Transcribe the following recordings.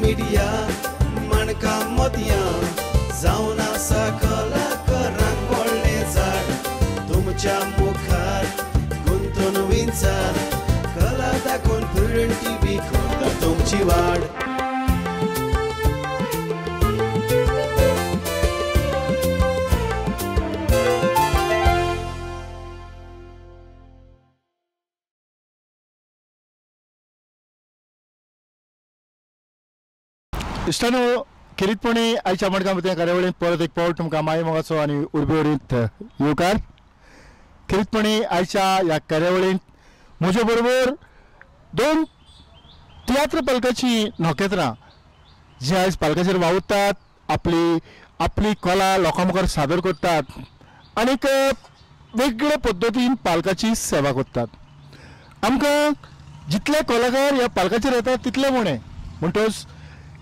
Media माणका मोतयां जावन आसा कलाकारांक व्हडलें झाड तुमच्या मुखार गुंतून विंचार कला दाखोवन प्रुडंट टीव्ही करता तुमची वाड. इश्टानो खेरीतपणी आयच्या मडगांव मदल्या कार्यावळींत परत एक पावट तुमकां माय मोगाचो आनी उर्बेवरीत येवकार. खेरीतपणी आयच्या ह्या कार्यावळींत म्हजे बरोबर दोन तियात्र पालकाची नखेत्रां जी आयज पालकाचेर वावुरतात, आपली आपली कला लोकां मुखार सादर करतात आनीक वेगळे पद्दतीन पालकाची सेवा करतात. आमकां जितले कलाकार ह्या पालकाचेर येतात तितले उणें, म्हणटच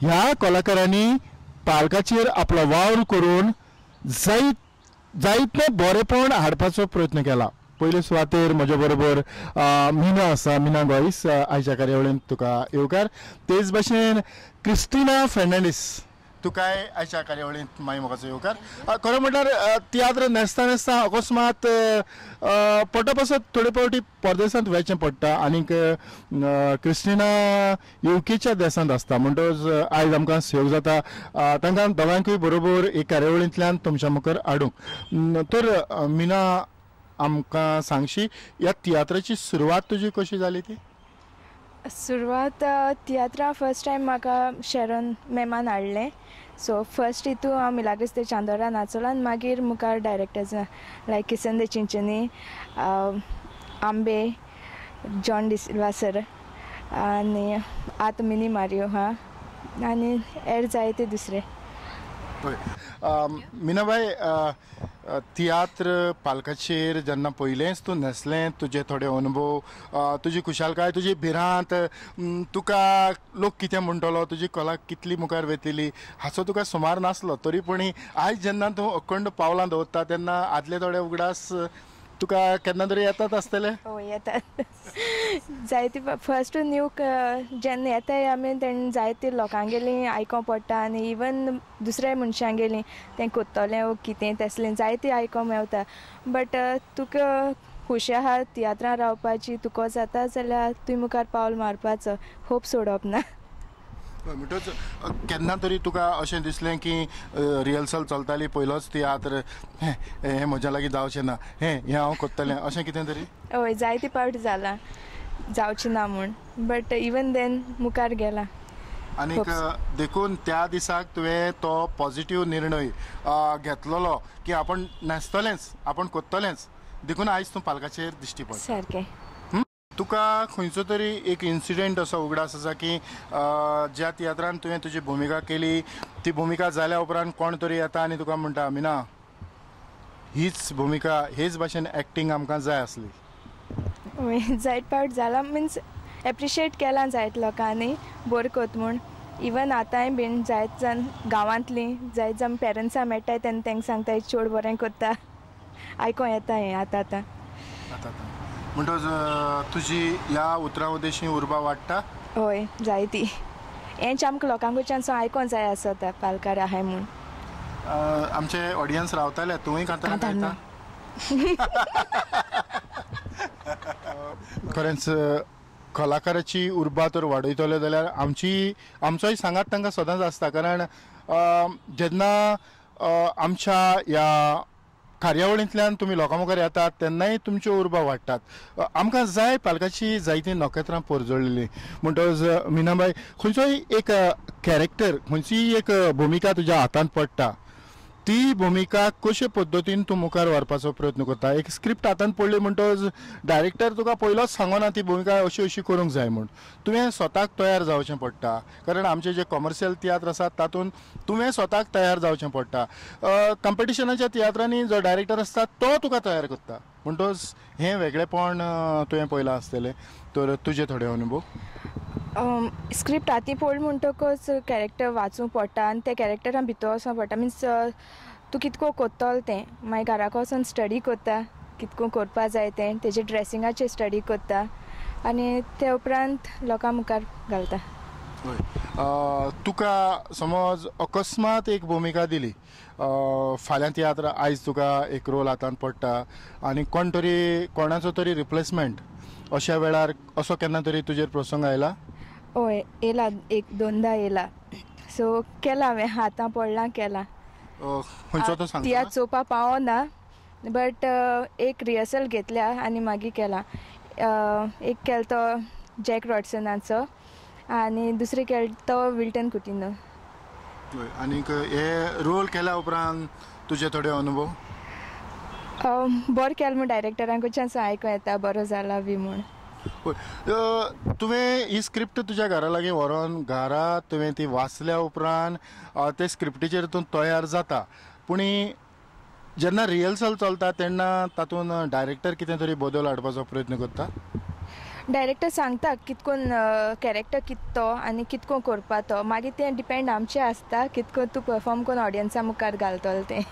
ह्या कलाकारांनी पालकाचेर आपलो वावर करून जायत बरेपण हाडपाचो प्रयत्न केला. पयले सुवातेर म्हजे बरोबर मीना आसा, मीना गोयस, आयच्या कार्यावळींत तुका येवकार. तेच भाशेन क्रिस्टिना फेर्नांडीस, तुकाय आयच्या कार्यावळींत माय मोगाचो येवकार. खरें म्हटल्यार तियात्र न्हेसता न्हेसता अकस्मात पडटा पासत थोडे फावटी परदेसांत वचचें पडटा आनीक क्रिस्टिना युकेच्या देशांत आसता, म्हणटकच आयज आमकां सहयोग जाता तांकां दोगांकूय बरोबर एक कार्यावळींतल्यान तुमच्या मुखार हाडूंक. तर मीना, आमकां सांगशी ह्या तियात्राची सुरवात तुजी कशी जाली ती? सुरवात तियात्रा फर्स्ट टायम म्हाका शेरन मॅमान हाडलें. सो फर्स्ट हितू हांव मिलाग्रीस दे चांदोरा नाचोलां आनी मागीर मुखार डायरेक्टर्स लायक किसन दे चिंचनी, आंबे, जॉन डिसिल्वा सर आनी आतां मिनी मारियो हा आनी हेर जायते दुसरे. मीनाबाय, तियात्र पालकाचेर जेन्ना पयलेंच तूं न्हेसलें, तुजे थोडे अनुभव, तुजी खुशालकाय, तुजी भिरांत, तुका लोक कितें म्हणटलो, तुजी कला कितली मुखार वेतली हाचो तुका सुमार नासलो, तरी पूण आयज जेन्ना तूं अखंड पावलां दवरता तेन्ना आदले थोडे उगडास तुका केन्ना तरी येतात आसतले? हय येतात. जायते फर्स्ट न्यू जेन्ना येताय आमी तेन्ना जायते लोकांगेली आयकोंक पडटा आनी इवन दुसऱ्या मनशांगेली तें कोत्तलें वो कितें तसलें जायते आयकोंक मेवता. बट तुका खुशी आहा तियात्रां रावपाची, तुका जाता जाल्यार तुवें मुखार पावल मारपाचो, होप सोडप ना. म्हणटच केन्ना तरी तुका अशें दिसलें की रिहर्सल चलताली पयलोच तियात्र, हें म्हज्या लागीं जावचें ना, हें हांव करतलें, अशें कितें तरी? हय, जायते फावट जालां जावचें ना म्हूण, बट इवन then मुखार गेलां. आनीक देखून त्या दिसाक तुवें तो पॉझिटीव निर्णय घेतलेलो की आपण न्हेसतलेंच, आपण करतलेंच, देखून आयज तूं पालकाचेर दिश्टी पडटा. सारकें. तुका खंयचो तरी एक इन्सिडंट असो उगडास आसा की ज्या तियात्रान तुवें तुजी भुमिका केली ती भुमिका जाल्या उपरांत कोण तरी येता आनी तुका म्हणटा, मीना हीच भुमिका, हेच भाशेन एक्टींग आमकां जाय आसली? जायत पावट जाला, मिन्स एप्रिशिएट केलां जायत लोकांनी बरें कोत म्हूण. इवन आतांय बीन जायत जाण गांवांतलीं जायत जाण पेरंट्सां मेळटाय तेन्ना तांकां सांगताय चोड बरें कोत्ता, आयकों येता हें आतां आतां. म्हणटच तुजी ह्या उतरां उदेशी उर्बा वाडटा? हय जायती. हेंच आमकां लोकांकडच्यान सो आयकों जाय आसता पालकार आहाय म्हूण. आमचे ऑडियन्स रावताले, तुवूय कांतारां गायता? खरेंच कलाकाराची उर्बा तर वाडयतले जाल्यार आमचोय सांगात तांकां सदांच आसता, कारण जेन्ना आमच्या ह्या कार्यावळींतल्यान तुमी लोकां मुखार येतात तेन्नाय तुमच्यो उर्बा वाडटात. आमकां जाय पालकाची जायतीं नखेत्रां परजळिल्लीं. म्हणटकच मीनाबाय, खंयचोय एक कॅरेक्टर, खंयचीय एक भुमिका तुज्या हातांत पडटा ती भुमिका कशे पद्दतीन तूं मुखार व्हरपाचो प्रयत्न करता? एक स्क्रिप्ट हातांत पडली म्हणटकच डायरेक्टर तुका पयलोच सांगना ती भुमिका अशी अशी करूंक जाय म्हूण, तुवें स्वताक तयार जावचें पडटा, कारण आमचे जे कॉमर्शियल तियात्र आसात तातूंत तुवें स्वताक तयार जावचें पडटा. कॉम्पिटिशनाच्या तियात्रांनी जो डायरेक्टर आसता तो तुका तयार करता, म्हणटकच हें वेगळेपण तुवें पळयलां आसतलें, तर तुजे थोडे अनुभव? स्क्रिप्ट हातीं पडली म्हणटकच कॅरेक्टर वाचूंक पडटा आनी त्या कॅरेक्टरान भितर वचोंक पडटा. मिन्स तूं कितको कोत्तलो तें मागीर घराक वचोन स्टडी करता, कितको करपा जाय तें, तेजे ड्रेसिंगाचेर स्टडी करता आनी ते उपरांत लोकां मुखार घालता. तुका समज अकस्मात एक भुमिका दिली, फाल्यां तियात्र आयज तुका एक रोल हातान पडटा आनी कोण तरी कोणाचो तरी रिप्लेसमेंट, अशा वेळार असो केन्ना तरी तुजेर प्रसंग आयला? हय येयला, एक दोनदा येयला. सो केला हांवें, हातां पडलां केला. खंयचो तो सांग? तियात्र चोवपा पावना बट एक रिहर्सल घेतल्या आनी मागीर केला. एक केलो तो जॅक रॉडसनाचो आनी दुसरें केलो तो विल्टन कुटिनो. आनीक हे रोल केल्या उपरांत तुजे थोडे अनुभव? बरें केलें म्हूण डायरेक्टरांकडच्यान आयकूं येता, बरो जाला बी म्हूण. तुवें ही स्क्रिप्ट तुज्या घरा लागीं व्हरोन घरा तुवें ती वाचल्या उपरांत ते स्क्रिप्टीचेर तूं तयार जाता, पूण जेन्ना रिहर्सल चलता तेन्ना तातूंत डायरेक्टर कितें तरी बदल हाडपाचो प्रयत्न करता? डायरेक्टर सांगता कितकोन कॅरेक्टर कित तो आनी कितको करपा तो, मागीर तें डिपेंड आमचें आसता कितको तूं परफॉर्म करून ऑडियन्सा मुखार घालतलो तें.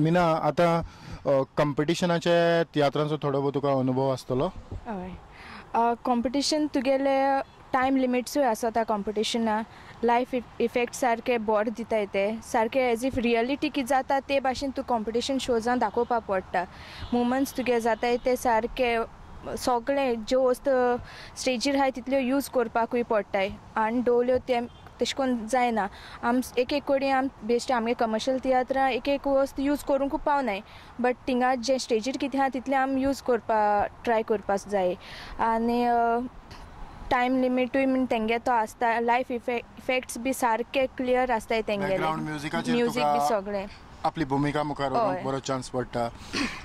मीना, आतां कॉम्पिटिशनाचे तियात्रांचो थोडो भोव तुका अनुभव आसतलो? हय, कॉम्पिटिशन तुगेले टायम लिमिट्सूय आसता कॉम्पिटिशना. लायफ इफेक्ट सारके बोर दिताय ते सारके एज if reality कितें जाता ते भाशेन तूं कॉम्पिटिशन शोजान दाखोवपा पडटा. मुवमेंट्स तुगे जाताय ते सारके सगळें ज्यो वस्तू स्टेजीर आहाय तितल्यो यूज करपाकूय पडटाय आनी दवरल्यो ते तशें करून जायना. आम एक एक कडेन आम बेश्टे आमगे कमर्शियल तियात्रां एक एक वस्त यूज करूंक पावनाय, बट थिंगा जें स्टेजीर कितें आहा तितलें आम यूज करपा ट्राय करपाक जाय. आनी टायम लिमिटूय म्हण तेंगे तो आसता, लायफ इफेक्ट्स बी सारके क्लियर आसताय तेंगेले, म्युजीक बी सगळें आपली भुमिका मुखार व्हरूंक बरो चान्स पडटा.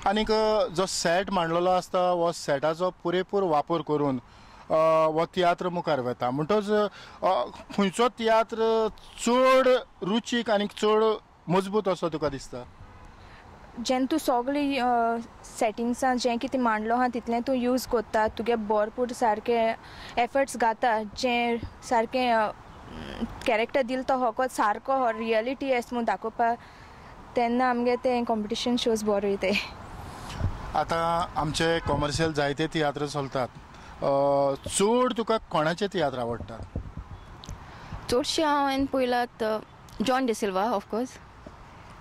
आनीक जो सेट मांडलेलो आसता हो सेटाचो पुरेपूर वापर करून हो तियात्र मुखार वता, म्हणटच खंयचो तियात्र चड रुचीक आनी चड मजबूत असो तुका दिसता? जेन्ना तूं सगळी सेटिंग्सान जें कितें मांडलो आहा तितलें तूं यूज करता, तुगे भरपूर सारके एफर्ट्स घाता, जें सारकें कॅरेक्टर दिल तो होको सारको हो रियलिटी एस म्हूण दाखोवपा, तेन्ना आमगे तें कॉम्पिटिशन शोज बरो वयताय. आतां आमचे कॉमर्शियल जायते तियात्र चलतात, चड तुका कोणाचे तियात्र आवडटात? चडशे हांवें पळयलात जॉन डिसिल्वा, ऑफकोर्स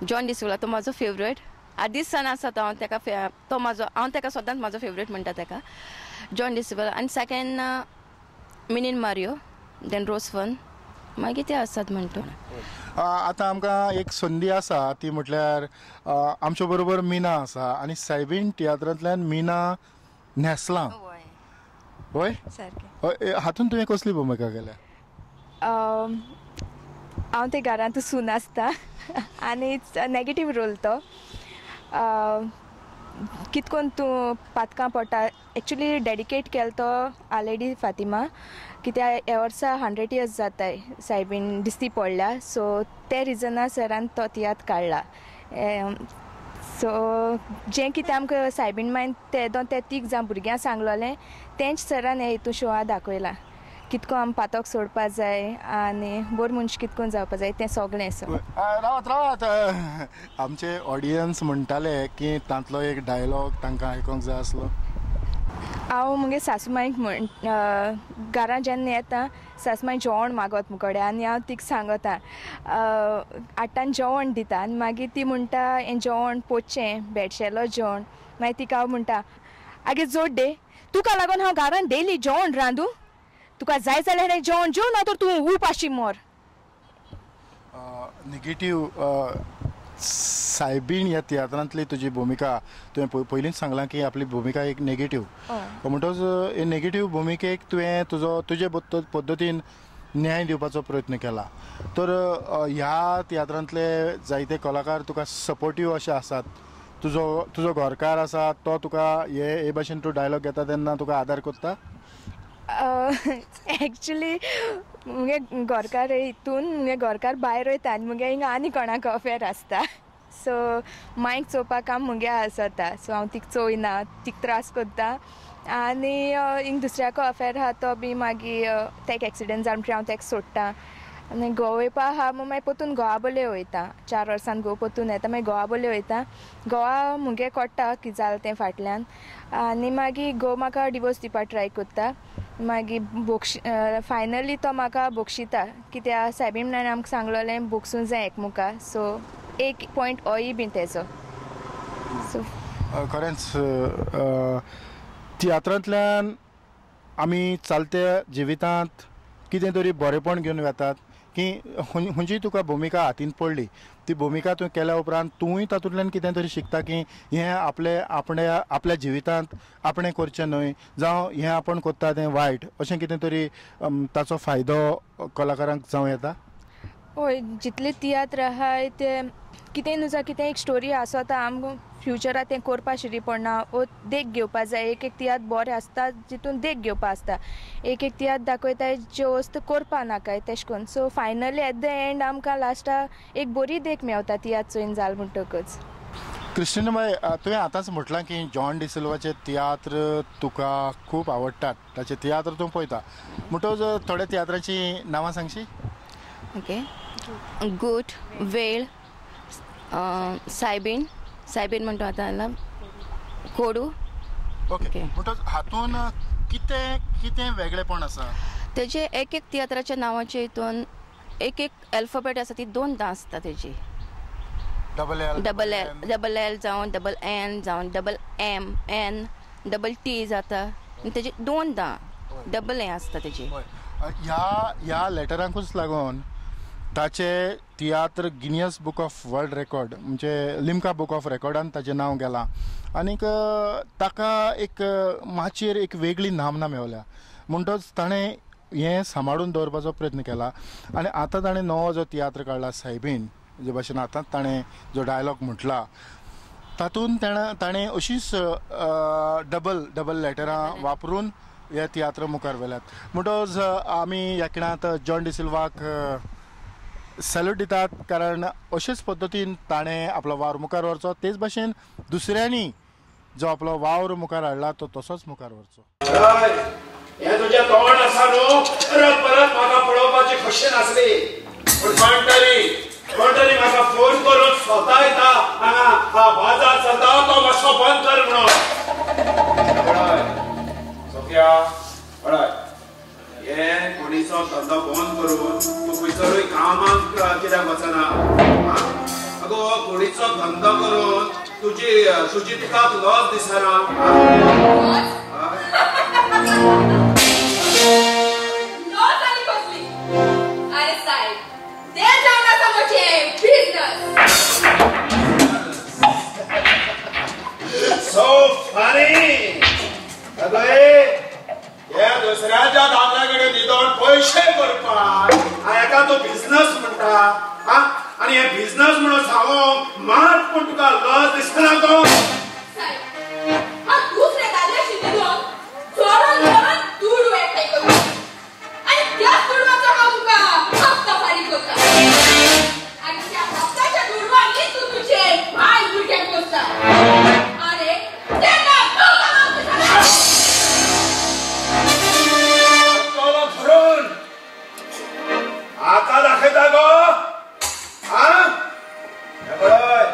जॉन डिसिल्वा तो म्हाजो फेवरेट आदींच सान आसा तो, हांव तेका तो म्हाजो, हांव तेका सदांच म्हाजो फेवरेट म्हणटा तेका, जॉन डिसिल्वा. आनी सेकेंड मिनीन मारियो, देन रोजफन, मागीर ते आसात म्हणटा. आतां आमकां एक संदी आसा ती म्हटल्यार आमच्या बरोबर मीना आसा आनी सायबीण तियात्रांतल्यान मीना न्हेसलां. हय सारकें. हातून तुवें कसली भुमिका केल्या? हांव ते घरांत सून आसता आनी it's negative role तो. कितकोन तूं पातकां पडटा, एक्चुली डेडिकेट केलो तो आलेडी फातिमा, कित्याक ह्या वर्सा 100 इयर्स जाताय सायबीण दिसती पडल्या, सो ते रिजना सरान तो तियात्र काडला. सो जें कितें आमकां सायबीण मायन ते दोन ते तीग जाण भुरग्यांक सांगलोलें तेंच सरान हे हितून शोआ दाखयलां, कितको आम पातक सोडपा जाय आनी बरो मनश कितकोन जावपा जाय तें सगळें. सो रावत रावत, आमचे ऑडियन्स म्हणटाले की तांतलो एक डायलॉग तांकां आयकोंक जाय आसलो. हांव मुगे सासूमायक म्हण घरा जेन्ना येता सासूमाय जेवण मागत मुकडे आनी हांव तिका सांगता आठान जेवण दिता आनी मागीर ती म्हणटा हें जेवण पोचचें बेडशेलो जेवण. मागीर तिका हांव म्हणटा आगे जोड डे, तुका लागून हांव घरान डेली जेवण रांदू, तुका जाय जाल्यार हें जेवण जेव ना तर तूं उपाशी मोर. नेगेटीव सायबीण ह्या तियात्रांतली तुजी भुमिका तुवें पयलींच सांगलां की आपली भुमिका एक नेगेटीव, म्हणटच हे नेगेटीव भुमिकेक तुवें तुजो तुजे पद्दतीन न्याय दिवपाचो प्रयत्न केला, तर ह्या तियात्रांतले जायते कलाकार तुका सपोर्टीव अशे आसात, तुजो तुजो घरकार आसा तो तुका हे भाशेन तूं डायलॉग घेता तेन्ना तुका आदार करता? एक्चुली मुगे घरकार हितून मुगे घरकार भायर वयता आनी मुगे हिंगा आनी कोणाक अफेर आसता, सो मायक चोवपाक काम मुगे आसता, सो हांव तिका चोयना, तिका त्रास करता आनी हिंग दुसऱ्याको अफेर आहा तो बी मागीर तेका एक्सिडंट जावन हांव तेका सोडटा. आनी घोव वयपा आहा म्हूण मागीर परतून घोवा बोले वयता 4 वर्सान घोव परतून येता मागीर घोवा बोले वयता घोवा मुगे कोट्टा कितें जालें तें फाटल्यान आनी मागीर घोव म्हाका डिवोर्स दिवपा ट्राय करता मागीर बोक्ष फायनली तो म्हाका बोक्षिता कित्याक सायबीन म्हणान आमकां सांगलोलें बोगसूंक जाय एकमुका सो एक पॉयंट होय बीन तेजो सो खरेंच तियात्रांतल्यान आमी चलत्या जिवितांत कितें तरी बरेपण घेवन वेतात की खंयची तुका भुमिका हातीन पडली ती भुमिका तूं केल्या उपरांत तूंय तातूंतल्यान कितें तरी शिकता की हें आपले आपणे आपल्या जिवितांत आपणें करचें न्हय जावं हें आपूण करता तें वायट अशें कितें तरी ताचो फायदो कलाकारांक जावं येता. हय जितले तियात्र आहाय ते कितें न्हू जावं कितें एक स्टोरी आसता आमकां फ्युचराक तें करपा शिरी पडना वो देख घेवपा जाय. एक एक तियात्र बरें आसता जितून देख घेवपा आसता एक एक तियात्र दाखयताय ज्यो वस्तू करपा नाकाय तेश कोन्न so finally at the end आमकां लास्टाक एक बरी देख मेवता तियात्र चोयन जाल म्हणटकच. क्रिस्टिनाबाय तुवें आतांच म्हटलां की जॉन डिसिल्वाचे तियात्र तुका खूब आवडटात ताचे तियात्र तूं पळयता म्हणटकच थोड्या तियात्राचीं नांवां सांगशी? ओके गूट वेळ सायबीन सायबीन म्हणटा आतां कोडू. ओके म्हणटकच हातून कितें कितें वेगळेपण आसा? तेजे एक एक तियात्राच्या नांवाचे हितून एक एक अल्फाबेट आसा ती दोनदां आसता तेजी double L double L double L जावं डबल एन जावं double M N double T जाता तेजी दोनदां डबल हें आसता तेजी. ह्या ह्या लेटरांकूच लागून ताचे तियात्र Guinness book of world record म्हणजे लिम्का बुक ऑफ रेकॉर्डान ताचें नांव गेलां आनीक ताका एक माचयेर एक वेगळी नामना मेवल्या म्हणटच ताणें हें सांबाळून दवरपाचो प्रयत्न केला आनी आतां ताणें नवो जो तियात्र काडला सायबीन जे भाशेन आतांच ताणें जो डायलॉग म्हटला तातूंत ताणें अशीच डबल डबल लेटरां वापरून हे तियात्र मुखार व्हेल्यात. म्हणटच आमी ह्या खिणांत जॉन डिसिल्वाक सॅल्यूट दितात कारण अशेच पद्दतीन ताणें आपलो वावर मुखार व्हरचो तेच भाशेन दुसऱ्यांनी जो आपलो वावर मुखार हाडला तो तसोच मुखार व्हरचो. हें तुजें तोंड आसा न्हू परत परत म्हाका पळोवपाची खोशी नासली पूण कोण तरी म्हाका फोन करून स्वता येता हांगा हा बाजार चलता तो मातसो बंद कर म्हणून. सोफिया पळय हे कोणीचो धंदो बंद करून तूं खंयसरूय कामाक कित्याक वचना? अगो कोणीचो धंदो करून तुजी तुजी तुका लॉस दिसना? लॉस आनी कसली? अरे साहेब ते जावन आसा म्हजें बिझनस. So funny. अगो हे दुसऱ्याच्या दादल्या कडेन न्हिदोन पयशे करपाक हेका तूं बिझनस म्हणटा आनी हे बिझनस म्हणून सांगूंक मात पूण तुका लज दिसना गो? हांव दुसऱ्या दादल्याशी न्हिदोन चोरून चोरून दुडू एकठांय करता आनी त्याच दुडवाचो हांव तुका हप्ता फारीक करता आनी त्या हप्ताच्या दुडवांनी तूं तुजे बायल भुरग्यांक पोसता. आरे तेन्ना तुका लज दिसना? धरून आका दाखयता गो? पळय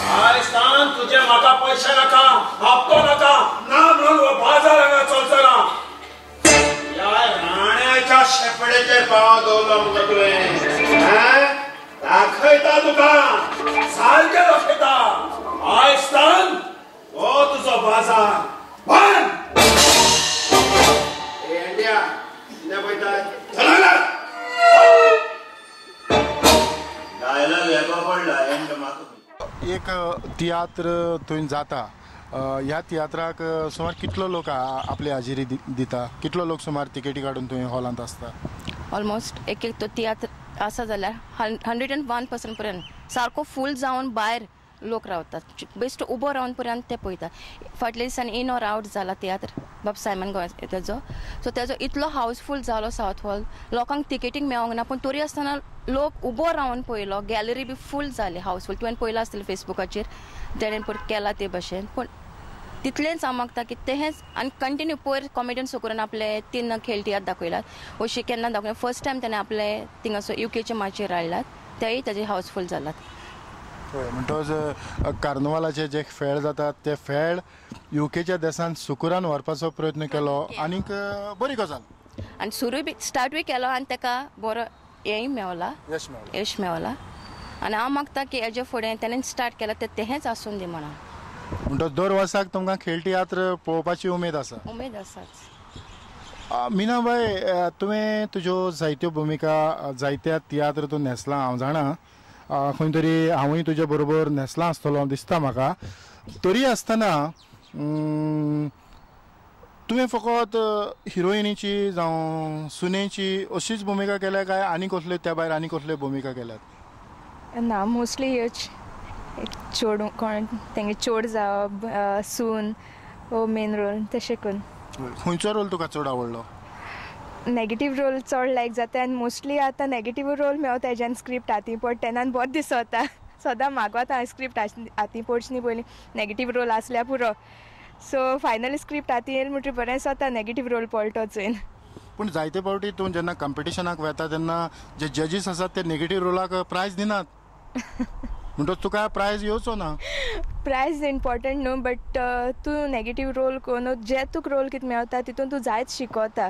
आयज सान तुजे म्हाका पयशे नाका हप्तो नाका ना म्हणून हो बाजार हांगा चलचो ना. ह्या राण्याच्या शेपडेचेर पांव दवरलो मुगो तुवें. दाखयता तुका सारकें दाखयता आयज सान हो तुजो बाजार बंद. इंडिया कितें पळयता? एक तियात्र थंय जाता ह्या तियात्राक सुमार कितलो लोक आपली हाजिरी दिता कितलो लोक सुमार तिकेटी काडून थंय हॉलांत आसता? ऑलमोस्ट एक एक तो तियात्र आसा जाल्यार 101% पर्यंत सारको फूल जावन भायर लोक रावतात बेश्टो उबो रावन पर्यंत ते पळयतात. फाटल्या दिसांनी इन ऑर आउट जाला तियात्र बाब सायमन गोंय तेजो सो तेजो इतलो हावसफूल जालो सावथ हॉल लोकांक तिकेटीक मेळोंक ना पूण तरी आसतना लोक उबो रावन पळयलो गॅलरी बी फूल जाली हावसफूल. तुवें पळयलां आसतलें फेसबुकाचेर तेणें पळय केला ते भशेन पूण तितलेंच हांव मागता की तेहेंच आनी कंटिन्यू पयर कॉमेडियन सुकूरान आपले 3 खेळ तियात्र दाखयलात अशी केन्ना दाखयला फर्स्ट टायम तेणें आपले थिंगासर युकेचे माचयेर हाडलात तेय ताजे हावसफूल जालात. हय, म्हणटकच कार्नवालाचे जे खेळ जातात ते खेळ युकेच्या देशान सुकूरान व्हरपाचो प्रयत्न केलो आनीक बरी गजाल आनी सुरूय बी स्टार्टूय केलो आनी ताका बरो हेंय मेवला, यश मेवला. आनी हांव मागता की हेजे फुडें तेणें स्टार्ट केलां तें तेहेंच आसून दी म्हणून. म्हणटकच दर वर्साक तुमकां खेळ तियात्र पळोवपाची उमेद आसा? उमेद आसाच. मीनाबाय, तुवें तुज्यो जायत्यो भुमिका जायत्या तियात्र तूं न्हेसलां हांव जाणा, खंय तरी हांवूय तुजे बरोबर न्हेसलां आसतलो दिसता म्हाका. तरी आसतना तुवें फकत हिरोइनीची जावं सुनेची अशीच भुमिका केल्या काय आनी कसल्यो त्या भायर आनी कसल्यो भुमिका केल्यात? ना, मोस्टली ह्योच चोड कोण तेंगे चोड जावप, सून वो मेन रोल तशें करून. खंयचो रोल तुका चड आवडलो? नेगेटीव रोल चड लायक जाता आनी मोस्टली आतां नेगेटीव रोल मेवता जेन्ना स्क्रिप्ट हाती पडटा तेन्ना बरें दिसता. सदां मागोता स्क्रिप्ट हाती पडची न्ही पयलीं, नेगेटीव रोल आसल्यार पुरो. सो फायनली स्क्रिप्ट हाती येयली म्हणटकीर बरें दिसता नेगेटीव रोल पडटो चोयन. पूण जायते फावटी तूं जेन्ना कॉम्पिटिशनाक वता तेन्ना जे जजीस आसात ते नेगेटीव रोलाक प्रायज दिनात, म्हणटकच तुका प्रायज येवचो ना. प्रायज इम्पॉर्टंट न्हू, बट तूं नेगेटीव रोल करून जे तुका रोल कितें मेवता तितून तूं जायत शिकता.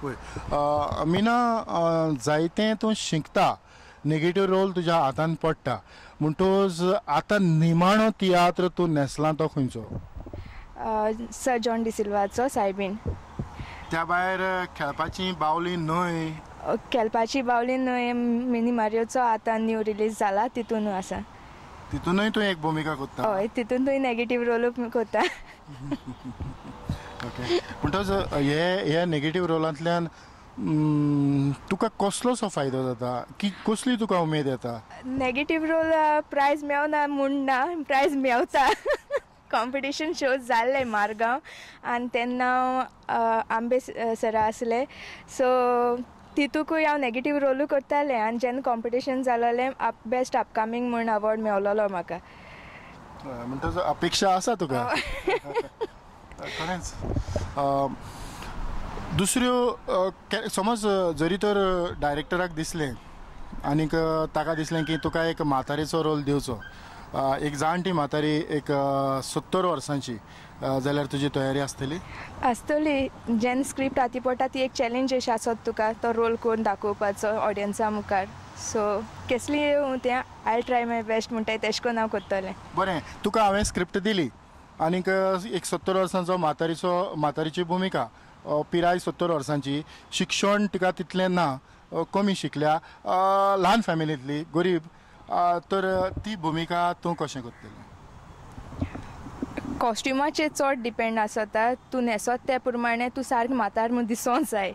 पळय मीना, जायतें तूं शिकता, नेगेटीव रोल तुज्या हातान पडटा, म्हणटकच आतां निमाणो तियात्र तूं न्हेसला तो खंयचो? सर जॉन डिसिल्वाचो सायबीन. त्या भायर खेळपाची बावली न्हय? खेळपाची बावली न्हय मिनी मारियोचो आतां न्यू रिलीज जाला तितून आसा. तितूनय तूं एक भुमिका करता? हय, तितून तूं नेगेटीव रोल करता. ओके, म्हणटकच हे नेगेटीव रोलांतल्यान तुका कसलोसो फायदो जाता की कसली तुका उमेद येता? नेगेटीव रोल प्रायज मेवना म्हूण ना, प्रायज मेवता. कॉम्पिटिशन शोज जाल्ले मारगांव आनी तेन्ना आंबे सरा आसले, सो तितूकूय हांव नेगेटीव रोलूय करतालें आनी जेन्ना कॉम्पिटिशन जालोलें बेस्ट अपकमींग म्हूण अवॉर्ड मेवलोलो म्हाका. म्हणटकच अपेक्षा आसा तुका? खरेंच. दुसऱ्यो समज जरी तर डायरेक्टराक दिसलें आनीक ताका दिसलें की तुका एक म्हातारेचो रोल दिवचो, एक जाणटी म्हातारी एक 70 वर्सांची, जाल्यार तुजी तयारी आसतली? आसतली. जेन्ना स्क्रिप्ट हाती पडटा ती एक चॅलेंज अशी आसत तुका तो रोल करून दाखोवपाचो ऑडियन्सा मुखार. सो केसली येवं तें I try my best म्हणटाय तेशें करून हांव करतलें. बरें, तुका हांवें स्क्रिप्ट दिली आनीक एक 70 वर्सांचो म्हातारीची भुमिका, पिराय 70 वर्सांची, शिक्षण तिका तितलें ना, कमी शिकल्या, ल्हान फॅमिलींतली, गरीब, तर ती भुमिका तूं कशें करतलें? कॉस्ट्युमाचेर चड डिपेंड आसता, तूं न्हेसत त्या प्रमाणे तूं सारकें म्हातार म्हूण दिसोंक जाय.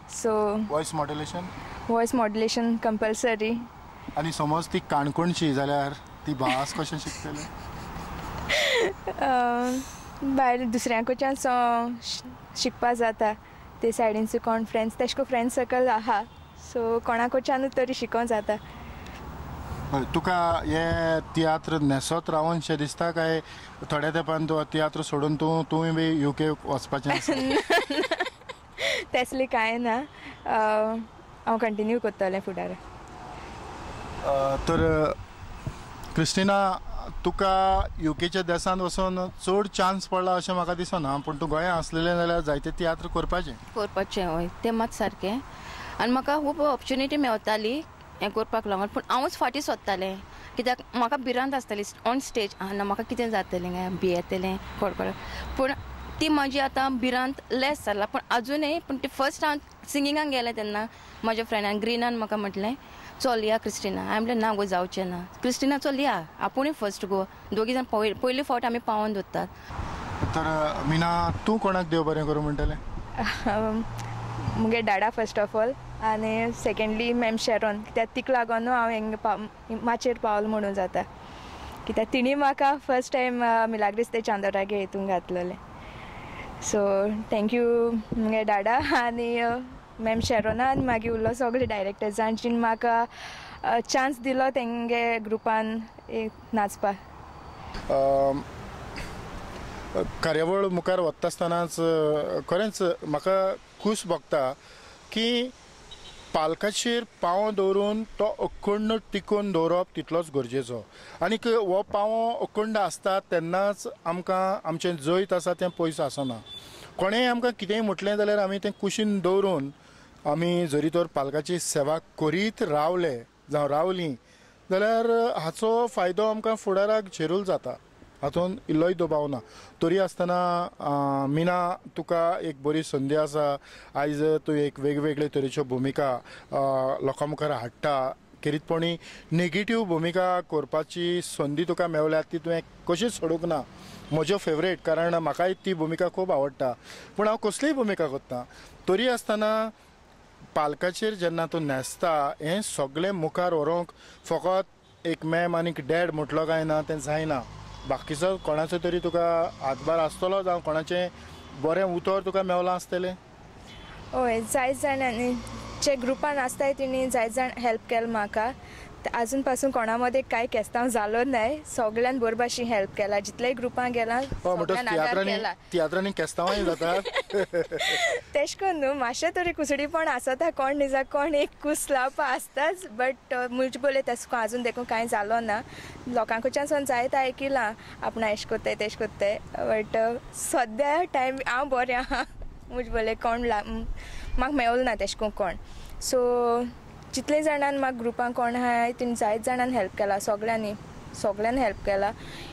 So voice modulation? Voice modulation compulsory. आनी समज ती काणकोणची जाल्यार ती भास कशें शिकतली? भायर दुसऱ्यां कडच्यान शिकपा जाता, ते सायडीन कोण फ्रेंड्स तेशें करून फ्रेंड सर्कल आहा, सो कोणा कडच्यानूच तरी शिकोंक जाता. तुका हे तियात्र न्हेसत रावनशें दिसता काय थोड्या तेंपान तूं तियात्र सोडून तूं बी युके वचपाचें आसा? तसलें कांय ना, हांव कंटिन्यू करतलें फुडार. तर क्रिस्टिना, तुका युकेच्या देशांत वचून चड चान्स पडला अशें म्हाका दिसना, पूण तूं गोंयांत आसलेलें जाल्यार जायते तियात्र करपाचें. करपाचें, हय, तें मात सारकें. आनी म्हाका खूब ऑपॉर्चुनिटी मेवताली हें करपाक लागून, पूण हांवूच फाटीं सोदतालें कित्याक म्हाका भिरांत आसताली ऑन स्टेज, ना म्हाका कितें जातलें काय, भियेतलें कोडकोड. पूण ती म्हाजी आतां भिरांत लेस जाला, पूण आजुनूय. पूण ती फर्स्ट हांव सिंगिंगाक गेलें तेन्ना म्हाज्या फ्रेंडान ग्रिनान म्हाका म्हटलें चल या क्रिस्टिना. हांवें म्हणलें ना गो जावचें ना, क्रिस्टिना चल या, आपुणूय फर्स्ट गो, दोगी जाण पयले फावट आमी पावोन दवरतात. तर मीना, तूं कोणाक देव बरें करूं म्हणटलें? मुगे डाडा फर्स्ट ऑफ ऑल, आनी सेकेंडली मॅम शेरोन, कित्याक तिका लागून हांव हिंगा माचयेर पावल म्हणून जाता, कित्याक तिणी म्हाका फर्स्ट टायम मिलाग्रीस ते चांदोरागे हितून घातलेलें. सो thank you मुगे डाडा आनी मॅम शेरोना, आनी मागीर उरलो सगळे डायरेक्टर्सान जिन म्हाका चान्स दिलो तेंगे ग्रुपान एक नाचपाक. कार्यावळ मुखार वता आसतनाच खरेंच म्हाका खूश भोगता की पालकाचेर पांवो दवरून तो अखंड टिकोवन दवरप तितलोच गरजेचो आनीक हो पांवो अखंड आसता तेन्नाच आमकां आमचें जैत आसा तें पयस आसना. कोणेंय आमकां कितेंय म्हटलें जाल्यार आमी तें कुशीन दवरून आमी जरी तर पालकाची सेवा करीत रावले जावं रावलीं जाल्यार हाचो फायदो आमकां फुडाराक झेरूल जाता, हातूंत इल्लोय दुबाव ना. तरी आसतना मीना तुका एक बरी संदी आसा, आयज तूं एक वेगवेगळे तरेच्यो भुमिका लोकां मुखार हाडटा, खेरीतपणी नेगेटीव भुमिका करपाची संदी तुका मेवल्या ती तुवें कशीच सोडूंक ना. म्हज्यो फेवरेट, कारण म्हाकाय ती भुमिका खूब आवडटा, पूण हांव कसलीय भुमिका करता. तरी आसतना पालकाचेर जेन्ना तूं न्हेसता हें सगळें मुखार व्हरूंक फकत एक मॅम आनी डॅड म्हटलो काय ना तें जायना, बाकीचो कोणाचो तरी तुका हातभार आसतलो जावं कोणाचें बरें उतर तुका मेवलां आसतलें. हय, जायत जाणांनी जे ग्रुपान आसताय तेणी जायत जाण हेल्प केलें म्हाका. आजून पासून कोणा मदें कांय केस्तांव जालो नाय, सगळ्यान बरे भाशेन हेल्प केला, जितलेय ग्रुपां गेला सगळ्यान आदार केला. तियात्रांनी केस्तांवांय जातात तेश करून न्हू, मातशें तरी कुसडीपण आसता, कोण निजा कोण एक कूस लावपा आसताच, बट मुज बोले तेश आजून देखून कांय जालो ना. लोकां कडच्यान सावन जायत आयकिलां आपणा एश कोत्ताय तेश कोत्ताय, बट सद्या टायम हांव बरें आहा, मुज बोले कोण म्हाका मेवलो ना तेश कोण कोण. सो जितले जाणान म्हाका ग्रुपान कोण आहाय तेणी जायत जाणान हेल्प केला, सगळ्यांनी सगळ्यान हेल्प केला.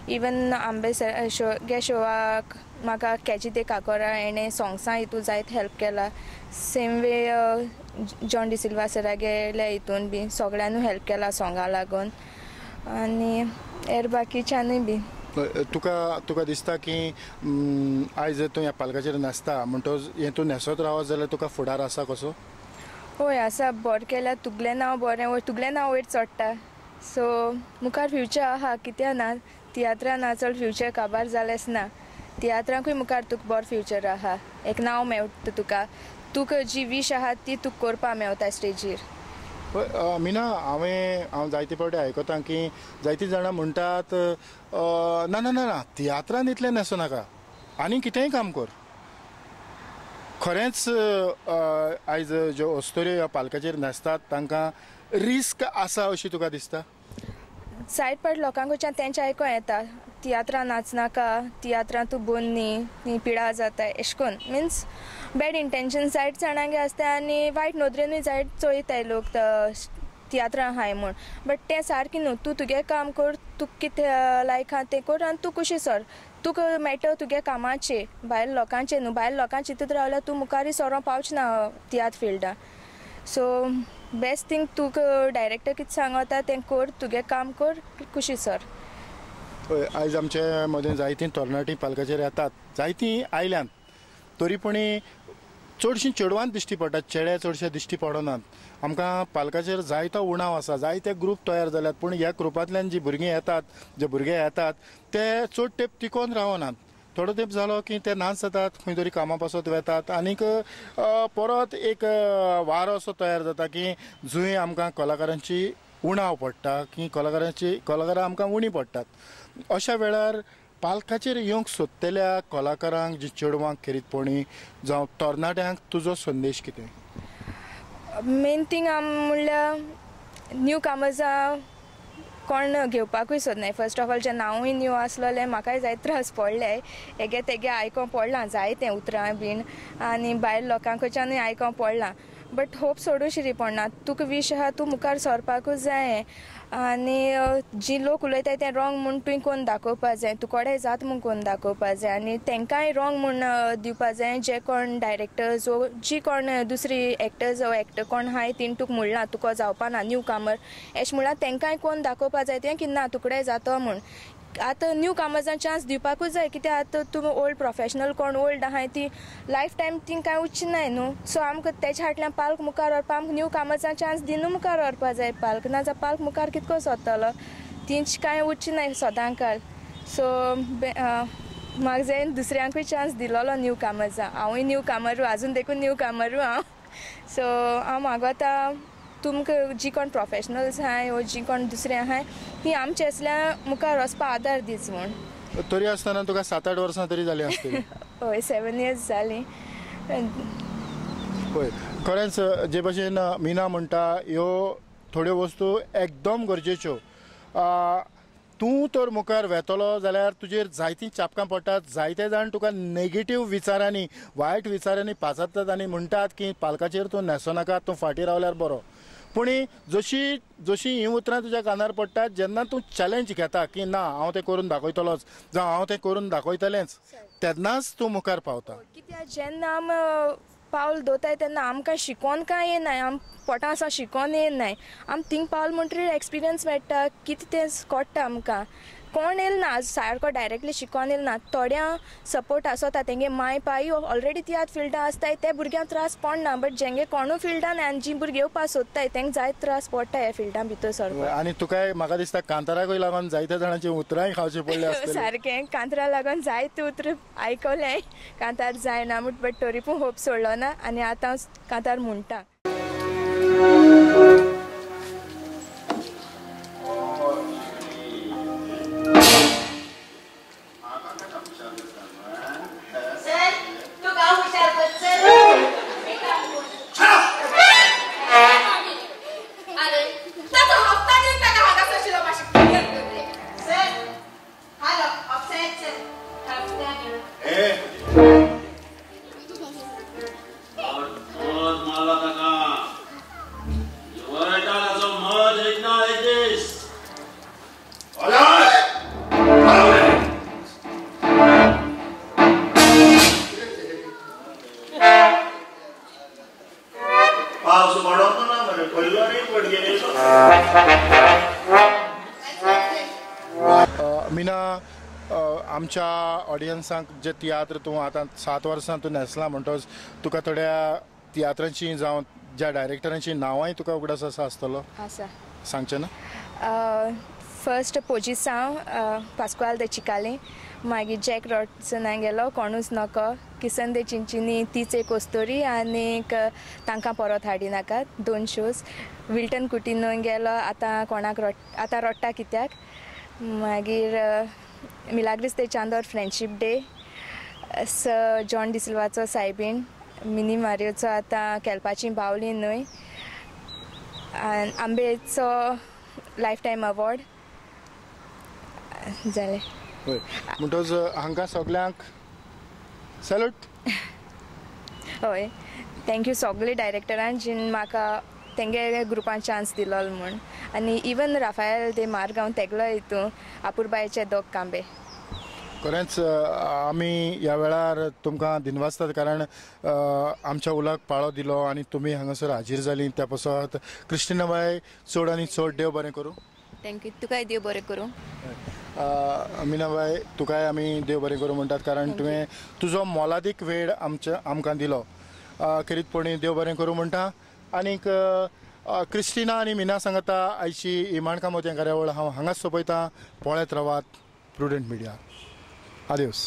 इवन आंबे शो गे शोवाक म्हाका कॅची ते काकोरा हेणें सोंग्सां हितून जायत हेल्प केला. सेम वे जॉन डिसिल्वा सरा गेल्या हितून बी सगळ्यांनू हेल्प केला सोंगा लागून आनी हेर बाकीच्यानूय बी. तुका तुका दिसता की आयज तूं ह्या पालकाचेर न्हेसता म्हणटकच हें तूं न्हेसत रावत जाल्यार तुका फुडार आसा कसो? हय आसा, बरें केल्यार तुगलें नांव बरें वयर, तुगलें नांव वयर चडटा, सो मुखार फ्युचर आहा, कित्याक ना तियात्रां ना चड फ्युचर काबार जालेंच ना, तियात्रांकूय मुखार तुका बरो फ्युचर आहा, एक नांव मेवता तुका, तुका जी वीश आहा ती तुका करपा मेवता स्टेजीर. मीना, हांव जायते फावटी आयकता की जायतीं जाणां म्हणटात ना ना ना ना तियात्रान इतलें न्हेसूं नाका, आनी कितेंय काम कर. खरेंच आयज ज्यो अस्तुऱ्यो ह्या पालकाचेर न्हेसतात तांकां रिस्क आसा अशी तुका दिसता? सायड पाट लोकां कडच्यान तेंचें आयकों येता, तियात्रां नाचनाका, तियात्रां तूं बंद न्ही, पिडा जाता एश कोन, मिन्स बॅड इंटेंशन जायत जाणांगे आसता आनी वायट नदरेनूय जायत चोयताय लोक तियात्रां आहाय म्हूण, बट तें सारकें न्हू. तूं तुगे काम कर, तुका कितें लायक आहा तें कर आनी तूं खुशी सर, तुका मेळटा तुगे कामाचें, भायल लोकांचें न्हू. भायल लोकां चिंतूत रावल्यार तूं मुखारय सरों पावच ना तियात्र फिल्डान. सो बेस्ट थींग तुका डायरेक्टर कितें सांगता तें कर, तुगे काम कर, खुशी सर. हय, आयज आमचे मदें जायतीं तरणाटीं पालकाचेर येतात, जायतीं आयल्यांत, तरी पूण चडशीं चेडवांच दिश्टी पडटात, चेडे चडशे दिश्टी पडनात. आमकां पालकाचेर जायतो उणाव आसा, जायते ग्रूप तयार जाल्यात, पूण ह्या ग्रुपांतल्यान जी भुरगीं येतात, जे भुरगे येतात ते चड तेंप टिकोवन रावनात. थोडो तेंप जालो की ते नाच जातात, खंय तरी कामा पासत वेतात आनीक परत एक वारो असो तयार जाता की जंय आमकां कलाकारांची उणाव पडटा, की कलाकारां आमकां उणी पडटात. अशा वेळार पालकाचेर येवंक सोदतल्या कलाकारांक, जी चेडवांक खेरीतपणी जावं तरणाट्यांक तुजो संदेश कितें? मेन थींग म्हणल्यार न्यू कामर्सां कोण घेवपाकूय सोदनाय. फर्स्ट ऑफ ऑल जें नांवूय न्यू आसलेलें म्हाकाय जायते त्रास पडले, हेगे तेगे आयकोंक पडलां जायतें उतरां बीन आनी भायर लोकां कडच्यानूय आयकोंक पडलां, बट होप सोडूं शिरी पडना. तुका वीश आहा तूं मुखार सरपाकूच जाय आनी जी लोक उलयताय तें रोंग म्हूण तुवें कोण दाखोवपा जाय, तूं कोडे जात म्हूण कोण दाखोवपा जाय आनी तेंकांय रोंग म्हूण दिवपा जाय. जे कोण डायरेक्टर्स वो जी कोण दुसरी एक्टर्स वो एक्टर कोण आहाय तिणें तुका म्हणलां तुका जावपा ना न्यू कामर एशें म्हणलां, तेंकांय कोण दाखोवपा जाय तें की ना तुकडे जातो म्हूण. आतां न्यू कामर्सांक चान्स दिवपाकूच जाय, कित्याक आतां तुमी ओल्ड प्रोफेशनल कोण ओल्ड आहाय ती लायफ टायम ती कांय उच्च नाय न्हू. सो आमकां तेच्या फाटल्यान पालक मुखार व्हरपा आमकां न्यू कामर्सांक चान्स दिनू मुखार व्हरपा जाय पालक, ना जाल्यार पालक मुखार कितको सोदतलो, तींच कांय उच्च नाय सदांकाल. सो म्हाका जाय दुसऱ्यांकूय चान्स दिलोलो न्यू कामर्सां. हांवूय न्यू कामरू, आजून देखून न्यू कामरू हांव. सो हांव मागोता तुमकां जी कोण प्रोफेशनल्स आहाय वो जी कोण दुसरे आहाय ती आमचे असल्या मुखार वचपा आदार दीच म्हूण. तरी आसतना तुका 7-8 वर्सां तरी जालीं आसतलीं. हय 7 इयर्स जालीं. पळय खरेंच जे भशेन मीना म्हणटा ह्यो थोड्यो वस्तू एकदम गरजेच्यो. तूं तर मुखार वेतलो जाल्यार तुजेर जायतीं चापकां पडटात, जायते जाण तुका नेगेटीव विचारांनी वायट विचारांनी पाचारतात आनी म्हणटात की पालकाचेर तूं न्हेसो नाका, तूं फाटीं रावल्यार बरो. पूण जशी जशी हीं उतरां तुज्या कानार पडटात जेन्ना तूं चॅलेंज घेता की ना हांव तें करून दाखयतलोच जावं हांव तें करून दाखयतलेंच तेन्नाच तूं मुखार पावता. कित्याक जेन्ना आम पावल दवरताय तेन्ना आमकां शिकोन कांय येनाय, आम पोटां आसा शिकोन येनाय, आम थिंग पावल म्हणटरीर एक्सपिरियन्स मेळटा, कितें तें कळटा आमकां. कोण येयल ना सारको डायरेक्टली शिकोन येयल ना, थोड्यां सपोर्ट आसता तेंगे माय पाय ऑलरेडी तियात्र फिल्डां आसताय ते भुरग्यांक त्रास पडना, बट जेंगे कोणूय फिल्डान आनी जी भुरगीं येवपाक सोदताय तेंकां जायते त्रास पडटा ह्या फिल्डां भितर सरपाक. आनी तुकाय म्हाका दिसता कांताराकूय लागून जायत्या जाणांची उतरांय खावची पडली आसतली. सारकें, कांतारा लागून जायते उतरां आयकलें, कांतार जायना म्हूण, बट तरी पूण होप सोडलो ना आनी आतां कांतार म्हणटा. मीना, आमच्या ऑडियन्सांक जे तियात्र तूं आतां 7 वर्सां तूं न्हेसला म्हणटच तुका थोड्या तियात्रांची जावं ज्या डायरेक्टरांची नांवांय तुका उगडास आसा आसतलो, आसा सांगचें ना? फर्स्ट पोजिसांव पास्कुआल दे चिकाली, मागीर जॅक रॉडसना गेलो कोणूच नको, किसन दे चिंचिनी तीच एक ओस्तोरी आनीक तांकां परत हाडिनाकात 2 शोज, विल्टन कुटिनो गेलो आतां कोणाक आतां रोडटा कित्याक, मागीर Milagres de Chandor friendship day, sir John डिसिल्वाचो सायबीण, मिनी मारियोचो आतां केलपाची बावली न्हय, आंबेचो लायफ टायम अवॉर्ड जालें. हय, म्हणटच हांकां सगल्यांक सॅल्यूट. हय, thank you सगळे डायरेक्टरान जिन म्हाका तेंगे ग्रुपान चान्स दिलो म्हूण, आनी इवन राफायल दे मारगांव तेगलो हितून आपुरबायचे दोग कांबे. खरेंच आमी ह्या वेळार तुमकां दिनवासतात कारण आमच्या उलाक पाळो दिलो आनी तुमी हांगासर हाजीर जाली त्या पासत क्रिस्टिनाबाय चड आनी चड देव बरें करूं. Thank you, तुकाय देव बरें करूं. मीनाबाय तुकाय आमी देव बरें करूं म्हणटात कारण तुवें तुजो मोलादीक वेळ आमकां दिलो, खेरीतपणी देव बरें करूं म्हणटा. आनीक क्रिस्टिना आनी मीना सांगता आयची ही माणकां मोतयां कार्यावळ हांव हांगाच सोंपयतां. पळयत रावात प्रुडंट मिडिया. आदेवस.